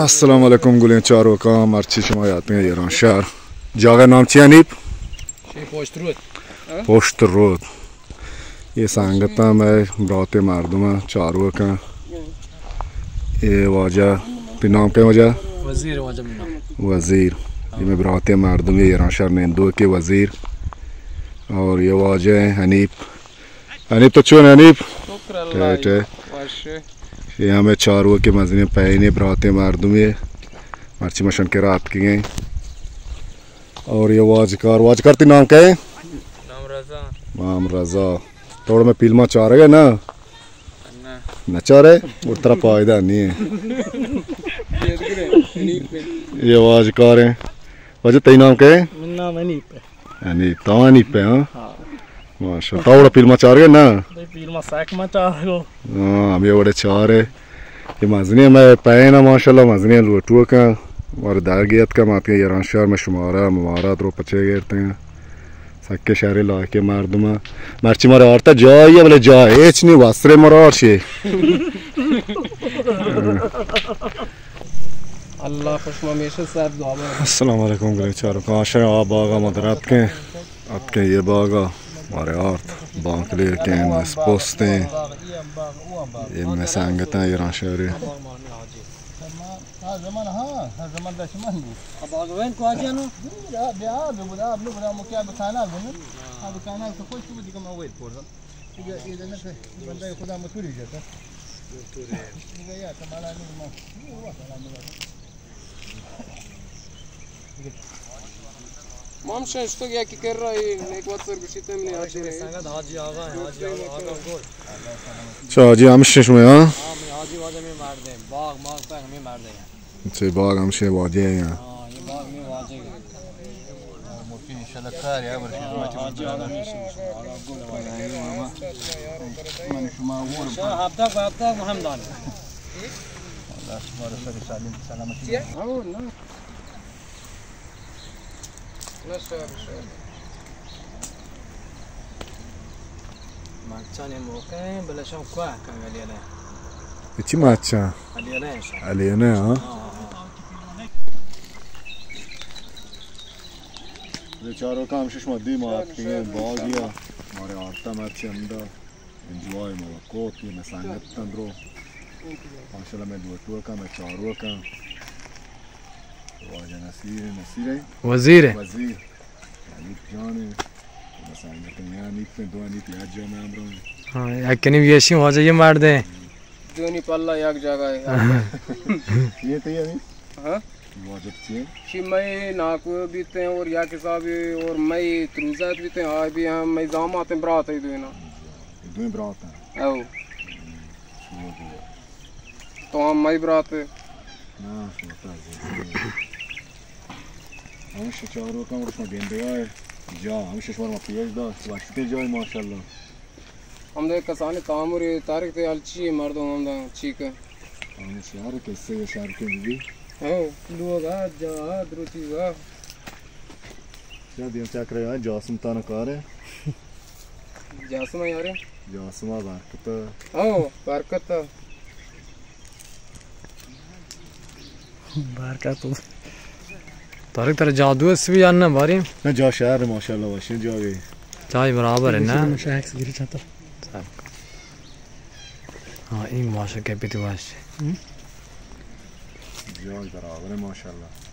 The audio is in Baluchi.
السلام علیکم گلیں چاروکاں، مرچی شما یاتیں ایران شہر۔ جاگہ نام چی انیپ؟ شی پشت رود۔ پشت رود۔ یہ سنگتاں میں براتے مردم چاروکاں۔ یہ واجہ، تئی نام کئے واجہ؟ وزیر واجہ مینا۔ وزیر۔ یہ میں براتے مردم، یہ ایران شہر نندو کے وزیر۔ اور یہ واجہ ہیں حنیف۔ حنیف تو چون حنیف؟ شکر اللہ۔ ٹھیک ہے۔ یہ ہمیں چاروکے مزنیں پہنے براتے مردم یہ۔ مرچی مشن کے رات کی گئے۔ اور یہ واجکار، واجکار تئی نام کئے؟ نام رضا۔ نام رضا۔ توڑ میں پیلما چارگ ہے نا؟ نہ۔ نہ چارے؟ اور ترا فائدہ نہیں ہے۔ یہ واجکار ہیں۔ واجہ تئی نام کئے؟ من نام حنیف ہے۔ حنیف، تو حنیف ہے، ہاں؟ ہاں۔ ماشاءاللہ۔ تو وڑا پیلما چارگ ہے نا؟ بھئی پیلما سک ما چارگو۔ ہاں، ہمیں وڑے چارے۔ یہ مزنی ہمیں پہنا ماشاءاللہ، مزنی لوٹو کا۔ اور در گیت کا ماتی ایران شہر میں شمارا مبارک رو پچے گرتے ہیں۔ سکے شہر علاقے مردم۔ مرچی مارے آرتا جائی ہے، بلے جائی ہیچ نہیں، وسرے مرار شی۔ اللہ خوش ما میشہ صاحب دعا بر۔ السلام علیکم گلیں چاروکاں، آشر آ باغا مدرات کے، اتکیں یہ باغا مارے آرت بانکلے کے مس پوستیں، یہ میں سنگتاں ایران شہری۔ ہاں، زمان، ہاں، ہاں، زمان داشت من بود۔ اب آگوین کو آجانو؟ بیا، بیا، بیا، بیا، بیا، مکیا بکانا گنن۔ اب کانا تو خوش بود دیگه من ویل پردم۔ دیگه، دیگه نه که بنده خدا مطوری جاتا۔ دیگه یا کمالا نور ما۔ ما هم شش تو یکی کر رہا ہے، ایک وقت سر گشیتے منی حاجی رہے۔ سنگت حاجی آغا ہے، حاجی آغا، آغا گل۔ اچھا، حاجی ہم شش میں، ہاں؟ ہاں، میں حاجی واجہ میں مار دیں، باغ، ماغ تک ہمیں مار دیں۔ اچھا، باغ ہم شے واجہ ہیں یہاں۔ ہاں، یہ باغ میں واجہ ہے۔ مرچی انشاءاللہ کار ہے، برشی ہاں، حاجی آغا میں شش، آغا گل، آغا۔ من شما اور ہفتہ کو ہفتہ محمد آنے۔ اللہ شما رو سر سالم سلامتی۔ ہاں، نا۔ مچانی موقع ہیں، بلے شما کوہ کن علی علیہ۔ چی مچاں؟ علی علیہ شما۔ علی علیہ، ہاں؟ ہاں، ہاں، ہاں۔ چاروکاں ہمشی شما دیم آتکگیں باغیا، مارے آرتا مرچی ہمدا۔ انجوائے ملکوت، یہ میں سنگت تندرو۔ ماشاءاللہ میں لوٹو کا، میں چارو کا۔ واجہ نصیر، نصیر ہے؟ وزیر ہے۔ وزیر۔ حنیف جان ہے۔ میں سنگت ہیں، حنیف ہیں، دو حنیف یک جا میں ہمراہ ہیں۔ ہاں، یک کنی ویشی واجہ یہ مار دیں۔ دونی پلہ یک جگہ ہے۔ یہ تو یہ حنیف؟ ہاں؟ واجب چی ہے؟ شی مئی ناکو بیتے ہیں اور یک حسابی اور مئی تروزات بیتے ہیں، آئی بھی ہم مئی زامات ہیں، برات ہے دوینا۔ دوئیں برات ہیں؟ او۔ شما دو۔ تو ہم مئی برات ہے؟ نا، شما تا زیادہ۔ ہم شچارو کم اور شما گندگا ہے۔ جا، ہم ششمار ما پیش دا، واشتے جائے ماشاءاللہ۔ ہمدا کسانی تامری تارک تے الچی مردم ہمدا چیک۔ ہم شہر کسے شہر کے بی۔ ہو، لوگا جا دروچی وا۔ شاید دیم چکر ہے، جاسم تانا کار ہے۔ جاسم یارے؟ جاسم برکت۔ ہو، برکت۔ بار کا تو۔ طارق، ترا جادو است بھی یا نہ باری؟ نہ، جا شہر ہے، ماشاءاللہ، واشیں جاگے۔ جائی برابر ہے نا؟ ہاں، این ماشا کے پیتی واش۔ ہم؟ جائی برابر ہے، ماشاءاللہ۔